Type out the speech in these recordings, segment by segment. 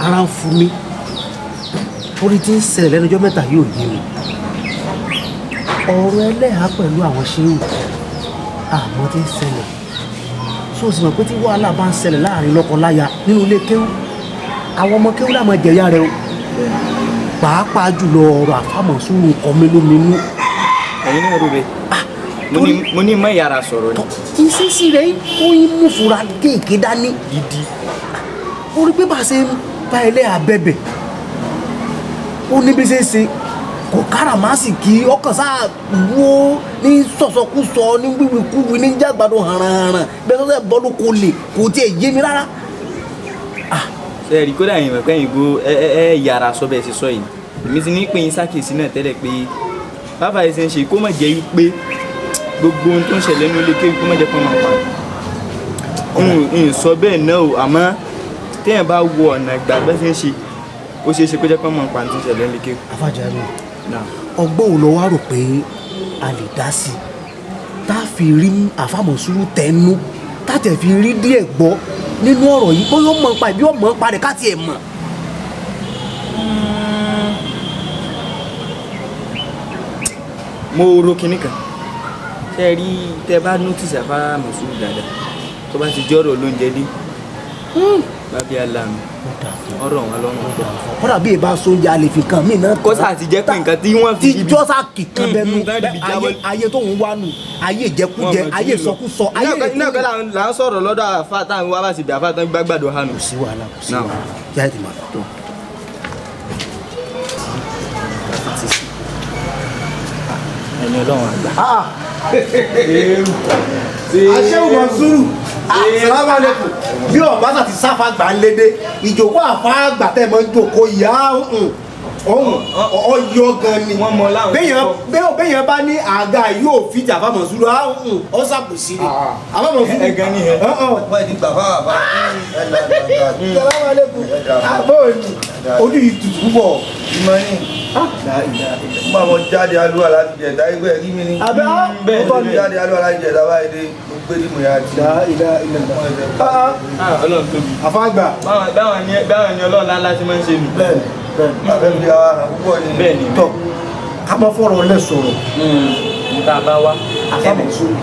Ara ń fún mi torí tí ń ṣẹlẹ̀ lẹ́nu ọjọ́ mẹ́ta yóò yé mi. Ọ̀rọ̀ ẹlẹ́hàá pẹ̀lú àwọn ṣéwù àmọ́ tí ń ṣẹlẹ̀ tó sì mọ̀ pé tí wàhálà bá ń ṣẹlẹ̀ láàrin lọ́kọ-láya nínú ilé kéwú, àwọn ọmọ kéwú làwọn jẹ̀yà rẹ o, pàápàá jùlọ ọ̀rọ̀ àfàmọ̀sùrù kọmílóminú. Ẹ̀yin náà rò bẹ́ẹ̀. Mo ní mọ ìyára sọ̀rọ̀ ni. Ìṣesí rẹ̀ ó ń mú fura kéèké dání gidi. Ó rí pé bá a ṣe ń bá ẹlẹ́hàá bẹ̀bẹ̀, ó ní bí ṣe ń ṣe kò káràmásìkí, ọkàn sáà wó ní sọ̀sọ̀kúsọ, ní wíwíkúwí, ní jàgbàdo hànrànhànràn bẹ́ẹ̀ tó sẹ́ bọ́ọ̀lù kò lè kò tiẹ̀ yé mi rárá. Ṣe rí kódà yìí mọ̀ pé ẹ̀yin go ẹ ẹ ẹ yára sọ bẹ́ẹ̀ ṣe sọ yìí. Èmi ti ní pé yín ṣàkíyèsí náà tẹ́lẹ̀ pé bàbá yìí ṣe ń ṣe kó má jẹ́ wípé gbogbo ohun tó ń ṣẹlẹ̀ nínú ilé kéwì kó má jẹ́ kó máa pa n sọ bẹ́ẹ̀ náà o. Àmọ́ téèyàn bá wo ọ̀nà ìgbà bẹ́ẹ̀ ṣe ń ṣe, ó ṣeé ṣe kó jẹ́ pé wọ́n máa pa ohun tó ń ṣẹlẹ̀ nínú ilé kéwì. Afájárì, Náà. ọgbọ́n ò lọ wá rò pé a lè dá sí i tá a fi rí àfàmọ̀sùrù tẹnu, tá a tẹ̀ fi rí díẹ̀ gbọ́ nínú ọ̀rọ̀ yìí, bóyá ó mọ̀ nípa ìbí ó mọ̀ nípa rẹ̀ ká tiẹ̀ mọ̀? Mo ro kinní kan. Ṣe rí, tẹ bá notice àfàmọ̀sùrù dáadáa, tó bá ti jọ́rọ̀ lóúnjẹ dé bábí alámi ọ̀rọ̀ wọn lọ́rùn pọ̀. Kódà bí ìbá sóúnjẹ, a lè fi kan mí náà. Kó sáà ti jẹ́ pé nǹkan tí wọ́n fi tí jọ́sà kìkan bẹnu. Tán ibi jábọ́. Ayé tó ń wá nù, ayé ìjẹkújẹ, ayé ìsọkúsọ, ayé iná kan là ń sọ̀rọ̀ lọ́dọ̀ àfa táwọn wá bá sì bí àfa tán gbàgbàdo hànú. Kò sí wàhálà, kò sí Náà. wàhálà, jáde ti máa lọ. Ẹni ọlọ́run àgbà. Aṣẹ́wó Mọ̀súrù, salamu aleykum. Bí ọba sà ti sáfà gbà ń lédè ìjòkó àfáàgbà tẹ̀ mọ́ ń jòkó ìyá ọ̀hún ọyọ gan ni. Wọ́n mọ láwọn béèyàn tó béèyàn bá ní àga yóò fi ti àfa Mọ̀súrù ọ sàbòsí ni àfa Mọ̀súrù. Ẹ̀gán ni ẹ. Wọ́n ti gbà fáwọn àbá. Salamu aleykum, àbọ̀ ojú yìí tutù púpọ̀. Ìmọ̀ ní. Nígbà mo jáde alúwa láti jẹ̀dá ẹgbẹ́ ẹ̀rí mi ní. Àbẹ́ á Bẹ́ẹ̀ ọ̀tọ̀ ni. Jáde alúwa láti jẹ̀dá báyìí dé, mo gbé dìmú ya ti. Ọlọ́run tóbi. Àfáàgbà. Báwọn ni ọlọ́run ńlá ti máa ń ṣe nù. Bẹ́ẹ̀ bẹ́ẹ̀. Àfẹ́ fi ara hàn púpọ̀ ni. Bẹ́ẹ̀ ni. Tọ́ ká mọ́ fọ̀rọ̀ lẹ̀ sọ̀rọ̀. N ta bá wá. Àfa Mọ̀súrù,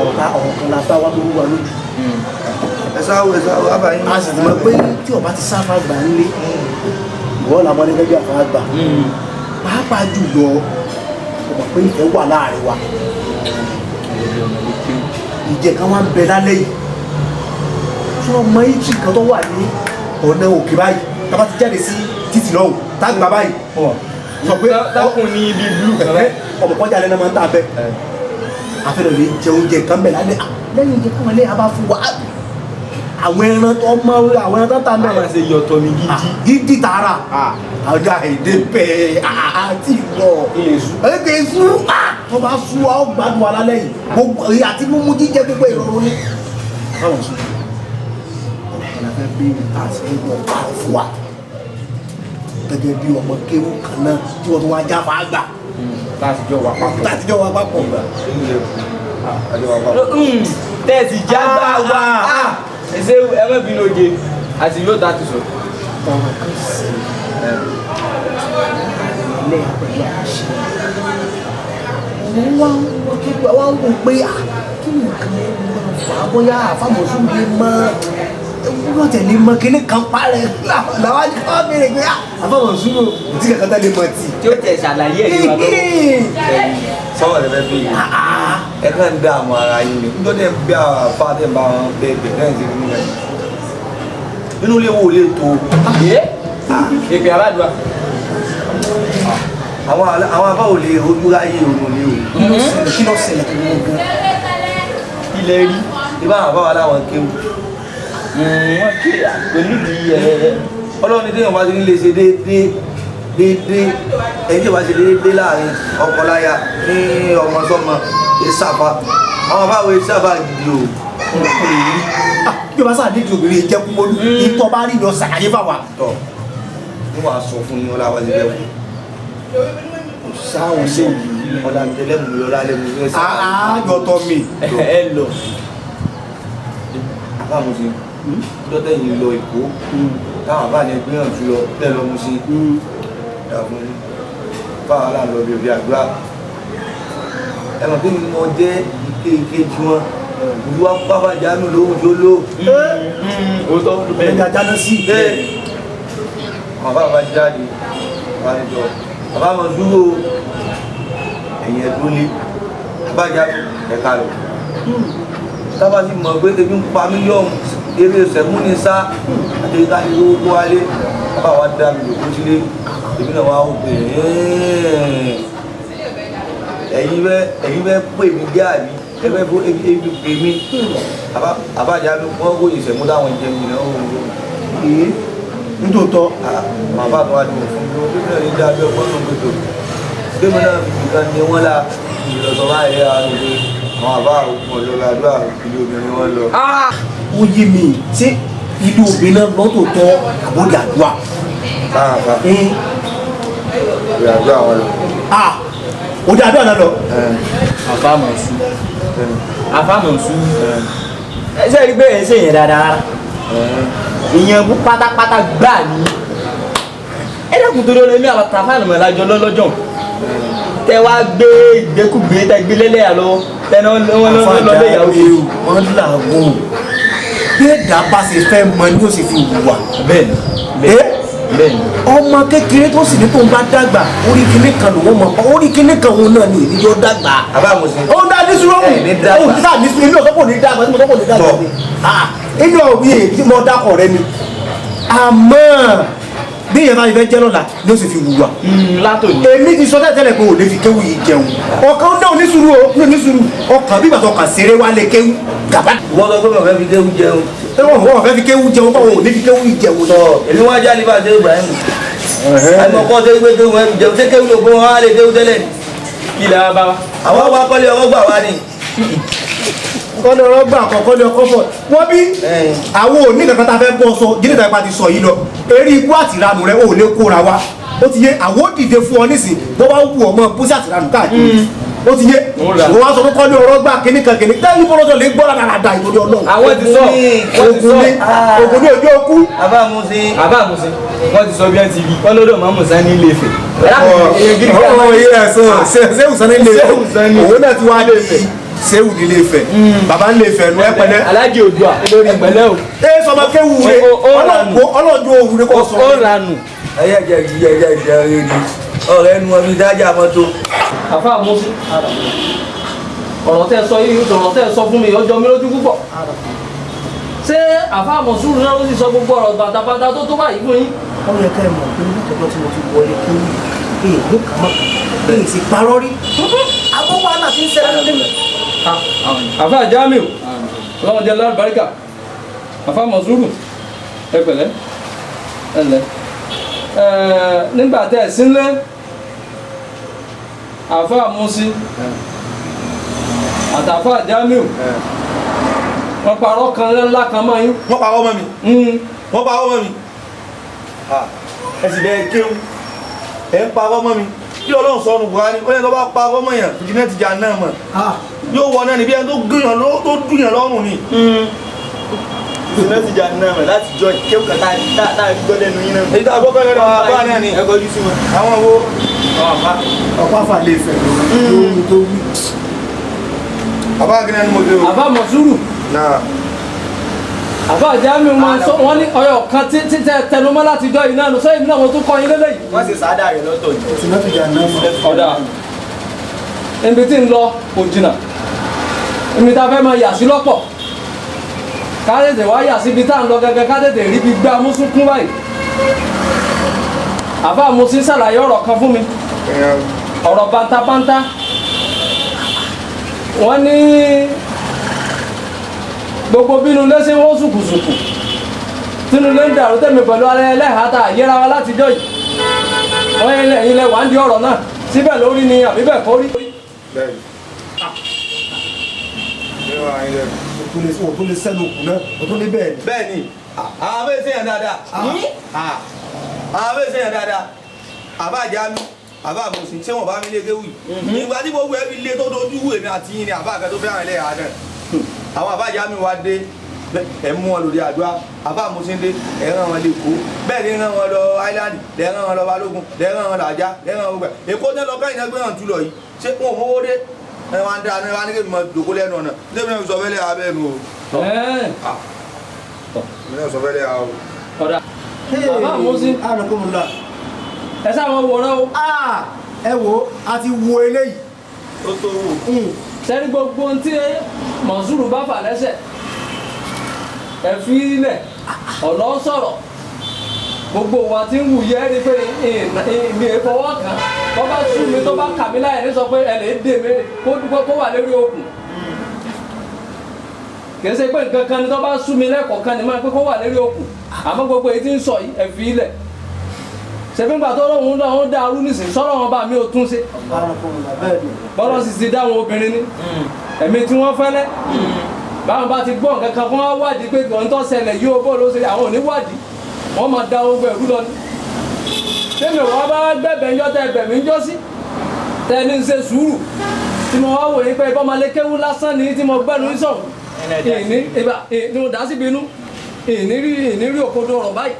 ọ̀rọ̀ ká ọ̀rọ̀ kan la bá wá tó wúwa lójú. Ẹ sáwọ́, ẹ sáwọ́, àbáyé. A sì ti mọ̀ pé tí ọba ti sáfà gbà ń lé ìwọ làwọn ẹni gẹ́gẹ́ àfa gbà, pàápàá jùlọ o mọ̀ pé ìfẹ́ wà láàrin wa. Ìjẹ kan wá ń bẹ lálẹ́ yìí tí wọ́n mọ ìtì kan tó wà ní ọ̀nà òkè báyìí, tá a bá ti jáde sí títì lọ́hùn tá a gbà báyìí, sọ pé Tákùn ní ibi blue kan báyìí. Ọmọ kọjá lẹ́nu máa ń tà bẹ́ẹ̀, àfẹ́rẹ́ lè jẹ oúnjẹ kan bẹ̀ lálẹ́ lẹ́yìn oúnjẹ kan lé a bá fún wa àwọn ẹran tó mọ àwọn ẹran tó ń tà Báwọn bẹ́ẹ̀ ṣe yọ̀tọ̀ mi gidi. Gidi tààrà àjọ àìdè bẹ́ẹ̀ àti ìlọ èké sú tó bá sú wa, ó gbádùn wa lálẹ́ yìí, gbogbo àti mímú jíjẹ gbogbo ìrọ̀rùn ni. Báwọn sọ ọ̀kan la fẹ́ bí àti ẹ̀gbọ́n ọ̀pá fún wa gẹ́gẹ́ bí ọmọ kéwù kan náà tí wọ́n tún wá jáfa àgbà. Láti jọ wà papọ̀. Láti jọ wà papọ̀. Tẹ́ẹ̀sì jágbá wa. Ṣé ẹ má bínú oje àti yóò dá ti sọ. Ọ̀rọ̀ kan sí ilé pẹ̀lú àṣẹ wọ́n wá wá ń wò pé kí ni nǹkan máa fà á, bóyá àfàmọ̀sùn lè mọ wọ́n tẹ̀lé mọ kíní kan parẹ́ làwọn ní káwá béèrè pé àfàmọ̀sùn ò tí kankan tẹ̀lé mọ tì. Tí ó tẹ̀ ṣàlàyé ẹ̀ ní wa lọ́wọ́. Sọ́wọ́n lè fẹ́ bí ẹ kàn ń dààmú ara yín ni nítorí ẹ bí àwọn àfa tẹ̀ ń bá wọn bẹ́ẹ̀ bẹ́ẹ̀ náà ti rí nígbà yìí nínú ilé wo lè tó. Èpè àbádùá. Àwọn afá ò lè rojú ráyè òun ni o. Kí ló ṣẹlẹ̀ tó ń gan? Ilẹ̀ rí. Ibà àwọn afá wa láwọn kéwù. Wọ́n ké pẹ̀lú ìdí ẹ̀. Ọlọ́run ní téèyàn bá ti ní lè ṣe déédéé déédéé, ẹni tí ò bá ṣe déédéé láàrin ọkọ láya ní ọmọ sọmọ ìsàfà, àwọn afá wo ìsàfà gidi o. Bí o bá sáà nídìí obìnrin ìjẹkúmọ́lú ìtọ́ bá rí lọ sàlàyé fáwa. Tọ ní wàá sọ fún yín ọlá wa ti bẹ́ẹ̀ Kò sáwọn ṣe wù ọ̀dà tẹlẹ́mù ọ̀là lẹ́mù ẹ̀ àjọtọ̀ mi. Ẹ lọ. Àbámu ti Dọ́tẹ̀ yìí lọ Èkó táwọn àbá yẹn gbìyànjú lọ tẹ́ lọ mú sí dàfún fáwọn aláǹlọ bíi òbí àdúrà. Ẹ mọ̀ pé mo jẹ́ ike ìkejì wọn, olúwa pápá jánu lóhùn tó lò. Òótọ́ bẹ́ẹ̀. Ẹ̀yà jáná sí. Bẹ́ẹ̀ àwọn bàbá bá jáde wà níjọ bàbá mọ̀ dúró ẹ̀yìn ẹ̀dún lé àbájá ẹ̀ka rẹ̀ tábà sì mọ̀ pé ebi ń pa mílíọ̀nù eré sẹ̀mú ní sá àti ìta ní owó kó wálé, bàbá wa dá mi lòkó sílé, èmi náà wá ó pè é, ẹ̀yin bẹ́ pè mí gé àbí ẹ bẹ́ fún ebi ebi pè mí àbájá mi wọ́n kó ìsẹ̀mú táwọn jẹun ìnáwó wọn. Ee, nítòótọ́. Màá bá wa ní òfin mi ó náà ní dábẹ́ ọgbọ́n náà gbẹdọ̀ gbẹmí náà fi nìkan ní wọ́n la ìlọsọ báyìí lẹ́yà wọn pé àwọn àbá òkun ọ̀lọ́lá àdúrà ìlú obìnrin wọn lọ. Ó yé mi, ṣé ìlú obìnrin náà lọ́tòótọ́ àbódì àdúrà? Báàbá ìlú àdúrà wọn lọ. Òde àdúrà náà lọ. Àfàmọ̀sù, àfàmọ̀sù, ẹ ṣe rí pé ẹ ń ṣe yẹn dáadáa rárá, ìyẹn bú pátápátá gbà ní. Ẹ dẹ́kun torí olómi àwọn tàfáàlì mọ̀ lájọ lọ́lọ́jọ́ tẹ wá gbé ìgbékúgbé tẹ gbé lẹ́lẹ́yà lọ tẹ náà wọ́n lọ́lọ́ ìyàwó kejì. Wọ́n làágùn bí ẹ̀dá bá ṣe fẹ́ mọ ni ó sì fi hùwà. Bẹ́ẹ̀ni, bẹ́ẹ̀ni. Ọmọ kékeré tó sì ní tó ń bá dàgbà orí kinní kan lòun mọ̀, orí kinní kan òun náà ni ìníjọ́ dàgbà. Àbá mo sì. Ó ń dá ní sùúrù. Ẹ ní dàgbà. Ó ń dá ní sùúrù, èmi ò sọ pé ò ní dàgbà, tí mo sọ pé ò ní dàgbà ni inú ọ̀wí èyí tí mo dákọ̀ rẹ ni, àmọ́ bí ìyẹn bá ti fẹ́ jẹ́ lọ́la ni ó sì fi hùwà. Látòní. Èmi ti sọ tẹ́lẹ̀ pé ò lè fi kéwù yìí jẹun, ọkàn náà ní sùúrù o, ní sùúrù, ọkàn bí ìgbà tó kàn ṣeré wá lè kéwù gàba. Wọ́n sọ pé mo fẹ́ fi déwú jẹun. Wọ́n wọ́n fẹ́ fi kéwù jẹun, báwo ò ní fi kéwù yìí jẹun. Sọ èmi wá jáde bá ṣe Ibrahim. Àìmọ̀kọ́ ṣe pé déwú ẹ jẹun, ṣé kéwú ló gbé wọn á lè déwú tẹ́lẹ̀. Kí la wá bá wa. Àwọn wa kọ́lé ọwọ́ gbà wá ni. Kọ́lé ọ̀rọ̀ gbà kọ́ kọ́lé ọkọ́ bọ̀ wọ́n bí àwọn òní kankan tá a fẹ́ bọ́ sọ jíde tàbí ti sọ yìí lọ eré ikú àtìranù rẹ ò lè kóra wa, ó ti yé. Àwọn ó dìde fún ọ nísìn bó bá wù ọ mọ pósí àtìranù káàkiri, ó ti yé. Wọ́n wá sọ pé kọ́lé ọ̀rọ̀ gbà kíní kan kíní tẹ́lẹ̀ ìfọlọ́sọ lè gbọ́ dáadáa ìtòrí Ọlọ́run. Àwọn ti sọ, wọ́n ti ogun sọ. ní ogun ní ojú okú. Àbá mo sì. Àbá àmùsìn wọ́n ti sọ bí wọ́n ti rí wọ́n lọ́dọ̀ mọ́mù sani ilé Ifẹ̀. Sẹ́wù sani ilé Ifẹ̀, òun náà ti wá lé Ifẹ̀, sẹ́wù nílé Ifẹ̀, bàbá nílé Ifẹ̀ nu ẹ pẹ̀lẹ́. Alájì Oòduà ẹgbẹ̀lẹ́ o. Ẹ sọmọ kéwù rẹ ọlọ́jọ́ òwú rẹ kò sọ. Ó ranù. Ẹyẹ jẹ jẹ jẹ jẹ rẹ ni ọ̀rẹ́ nu ọbí dájà mọ́tò. Àfa àmúsí, ọ̀rọ̀ tẹ́ sọ yìí, ọ̀rọ̀ tẹ́ sọ fún mi ó jọ mí lójú púpọ̀. Ṣé àfa àmọ̀súrù náà ló sì sọ gbogbo ọ̀rọ̀ bàtàbàtà tó tó báyìí fún yín? Ó yẹ ká ẹ mọ̀ pé nítorí tí mo ti wọlé kéwù èyí ló kà mọ́ èyí sì parọ́ rí. Àbọ̀ wàhálà ti ń ṣẹlẹ̀ lórí. Àfa Jamiu, ọlọ́run jẹ́ lálùbáríkà. Àfa àmọ̀súrù, ẹ pẹ̀lẹ́, ẹ lẹ́ nígbà tẹ́ ẹ sínlé, àfa àmúsí àtàfà Jamiu wọ́n parọ́ kan ńlá kan mọ́ yín. Wọ́n parọ́ mọ́ mi. Wọ́n parọ́ mọ́ mi. Ẹ sì bẹ́ẹ̀ kéwú ẹ ń parọ́ mọ́ mi kí Ọlọ́run sọ ọ́nù Kùránì, ó yẹ tó bá parọ́ mọ́ yàn fìdí náà ti jà náà mọ̀ yóò wọ náà níbi ẹni tó dùn yàn lọ́rùn ni. Ìsinmi ti jà náà mọ̀ láti jọ kéwù kan tá a gbọ́ lẹ́nu yín náà. Èyí tá a gbọ́ lẹ́nu àwọn àbá náà ni. Ẹ kọjú sí wọn. Àwọn wo? Àwọn àbá. Ọ̀pá fà lè fẹ̀ lórí tó wí. Àbá akínní ẹni mo dé o. Àfa àmọ̀súrù, Náà. àfa Jamiu máa ń sọ wọ́n ní ọyọ kan tí tẹ tẹnumọ́ láti jọ iná nù sẹ́yìn náà mo tún kọ́ yín lélẹ́yìí. Wọ́n ṣe sàádà rẹ̀ lọ́tọ̀ yìí. Ìsinmi ti jà náà mọ̀. Ọ̀dà ibi tí ń lọ kò jìnnà, ibi tá a fẹ́ máa yà sí lọ́pọ̀, ká tètè wá yà síbi tá à ń lọ gẹ́gẹ́, ká tètè rí ibi gbá mùsùnkún báyìí. Àfa àmùsí ṣàlàyé ọ̀rọ̀ kan fún mi, ọ̀rọ̀ bántabántá. Wọ́n ní gbogbo bínú lẹ́sìn wọ́n sùkùsùkù tínú lé ń dàrú tẹ̀mí pẹ̀lú alẹ́ ẹlẹ́hàá tá a yẹra wa látijọ́ yìí. Wọ́n yẹn lẹ́yìn lẹ́ wà ń di ọ̀rọ̀ náà síbẹ̀ lórí ni àbí bẹ́ẹ̀ kọ́ rí. Bẹ́ẹ̀ni. O tún lè sẹ́nu òkú náà, o tún lè bẹ́ẹ̀ ni. Bẹ́ẹ̀ni, àwọn abẹ́ sẹ́yìn dáadáa, àwọn abẹ́ sẹ́yìn dáadáa, àbá Jamiu, àbá àmọ̀sìn ṣé wọ́n bá mi lé kéwì ìgbà tí gbogbo ẹbí lé tó dojú wù èmi àti yín ni àbá àkẹ́ tó fẹ́ràn ẹlẹ́yà náà, àwọn àbá Jamiu wa dé. Ẹ mú wọn lórí àdúrà, àbá àmúṣíndé, ẹ rán wọn lè kó bẹ́ẹ̀ ni, rán wọn lọ Island, lẹ rán wọn lọ Balógun, lẹ rán wọn lọ Àjà, lẹ rán wọn gbẹ Èkó ní lọ káyìn náà gbé hàn tú lọ yìí. Ṣé wọn ò mówó dé? Ẹ wá ń dá ẹ wá ní kébì mọ dòkó lẹ́nu ọ̀nà tẹ́mi náà sọ fẹ́lẹ́ abẹ́ nu o. Mi náà sọ fẹ́lẹ́ o. Ọ̀dà bàbá àmúṣí. Ànàkùnmùlà. Ẹ sáà wọn wòran o. Ẹ wo, a ti wo eléyìí. Ó tó wò. Sẹ́ni gbogbo ohun tí Mọ̀súrù bá fà lẹ́sẹ̀, ẹ fi ilẹ̀ ọ̀nà sọ̀rọ̀ gbogbo wa ti ń wù yẹ́ rí pé mi ò fọwọ́ kàn. Tó bá sú mi, tó bá kà mí láyè ní sọ pé ẹ lè dè mí kó wà lórí okùn. Kì í ṣe pé nǹkan kan ni, tó bá sú mi lẹ́kọ̀ọ́ kan ni máa pé kó wà lórí okùn. Àmọ́ gbogbo èyí tí ń sọ yìí, ẹ fi ilẹ̀. Ṣèbí ńgbà tó lóun náà ń dá arú nísìnyí sọ̀rọ̀ wọn bá mi ò tún ṣe. Ànàkùnmùlà, bẹ́ẹ̀ ni. Bọ́lá sì ti dá àwọn obìnrin ní ẹ̀mí tí wọ́n fẹ́lẹ́. Báwọn bá ti gbọ́ nǹkan kan, kó wọ́n wádìí pé ohun tó ṣẹlẹ̀ yìí ó bọ́ ló ṣe. Àwọn ò ní wádìí, wọ́n máa da ogun ẹ̀rú lọ ni. Tẹ́mi wọ́n bá gbẹ̀bẹ̀ ńjọ́ tẹ́ ẹbẹ̀ mi ń jọ́ sí tẹ́ni ń ṣe sùúrù tí mo wá wòye pé ìbọn máa lé kéwú lásán ni tí mo gbẹ́nu ń sọ̀rọ̀ ìní ìbá ìní mo dá síbi inú ìní rí òkodo ọ̀rọ̀ báyìí.